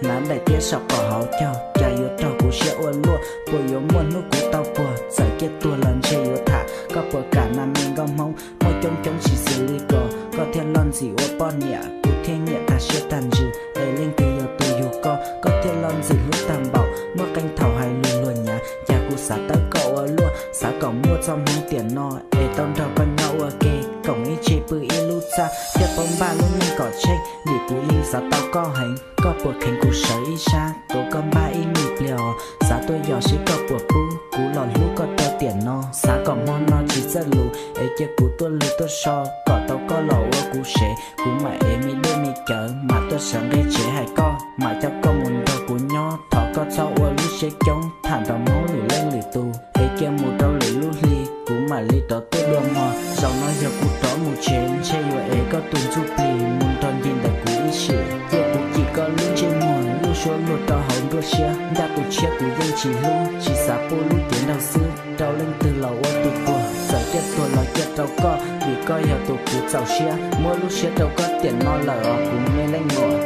Hnav daim tiab saum qaum hauv caug, cas yuav raug kuv siab ua luaj. Puas yuav muaj hnub kuv tau puag, txawm ciaj tuag los ntshe yuav tham. Koj puas kam na me nkauj Hmoob, muaj coob coob tsis xws li ko. Koj thiaj loj ntxim ua poj niam, kuv thiaj nyiam tag siab tag ntsws. Es leej twg yog tus yug koj, koj thiaj loj ntxim hlub tag npaum. Muaj qee thaum hais lus luag nyav, cas kuv xav tawb koj ua luaj. Xav kom muaj txoj hmoov tiam no, es tau nrog koj nyob ua ke, koom ib tse pw ib lub txaj, thiaj paub npaj lub neej kom tsheej. Vim kuv yeej xav tau koj heev, koj puas kheev kuv sawv ib sab, tuav koj npaj ib me pliag os. Xav tuaj yos seb koj puas pub, kuv los hlub koj rau tiam no. Xav kom hmo no tsis txawj lus, es cia kuv tuaj lug tuaj so, kom tau koj los ua kuv sev. Kuv mam ev me dej me cawv, mam tuaj sawv nqe tsev hais koj, mam coj koj mus nrog kuv nyob. Thov koj txhob ua lub siab coob, tham nrog Hmoob lwm leej lwm tus, es cia mus rau lwm lub hli, kuv mam li rov tuaj dua mog. Zaum no yog kuv rov mus tsev, ntshe yuav ev koj tus ntsuj plig mus nrog ncig ntawm kuv ib sim. Cia kuv cim koj lub ntsej muag, lub suab luag rau hauv nruab siab, ncaj tus tshiab kuv yeej tsis hlub, tsis xav pub lub cev nraug xwb rau leej twg los ua tus puag. Txawm ciaj tuag los ciaj rau koj, vim koj yog tus kuv txaus siab. Muab lub siab rau koj tiam no lawm os kuv me leej muam.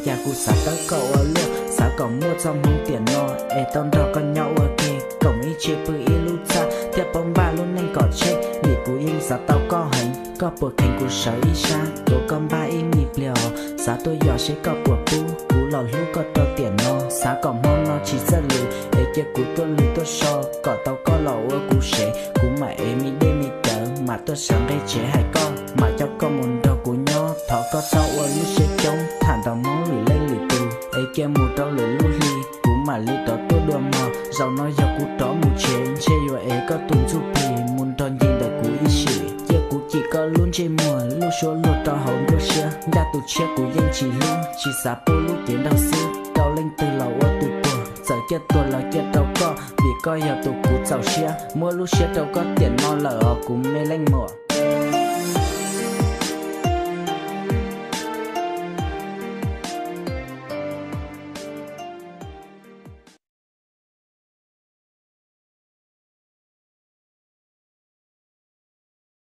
Cas kuv xav tawb koj ua luaj, xav kom muaj txoj hmoov tiam no, es tau nrog koj nyob ua ke, koom ib tse pw ib lub txaj, thiaj paub npaj lub neej kom tsheej. Vim kuv yeej xav tau koj heev, koj puas kheev kuv sawv ib sab, tuav koj npaj ib me pliag os. Xav tuaj yos seb koj puas pub, kuv los hlub koj rau tiam no. Xav kom hmo no tsis txawj lus, es cia kuv tuaj lug tuaj so, kom tau koj los ua kuv sev. Kuv mam ev me dej me cawv, mam tuaj sawv nqe tsev hais koj, mam coj koj mus nrog kuv nyob. Thov koj txhob ua lub siab coob, tham nrog Hmoob lwm leej lwm tus, es cia mus rau lwm lub hli, kuv mam li rov tuaj dua mog. Zaum no yog kuv rov mus tsev, ntshe yuav ev koj tus ntsuj plig mus nrog ncig ntawm kuv ib sim. Cia kuv cim koj lub ntsej muag, lub suab luag rau hauv nruab siab, ncaj tus tshiab kuv yeej tsis hlub, tsis xav pub lub cev nraug xwb rau leej twg los ua tus puag. Txawm ciaj tuag los ciaj rau koj, vim koj yog tus kuv txaus siab. Muab lub siab rau koj tiam no lawm os kuv me leej muam.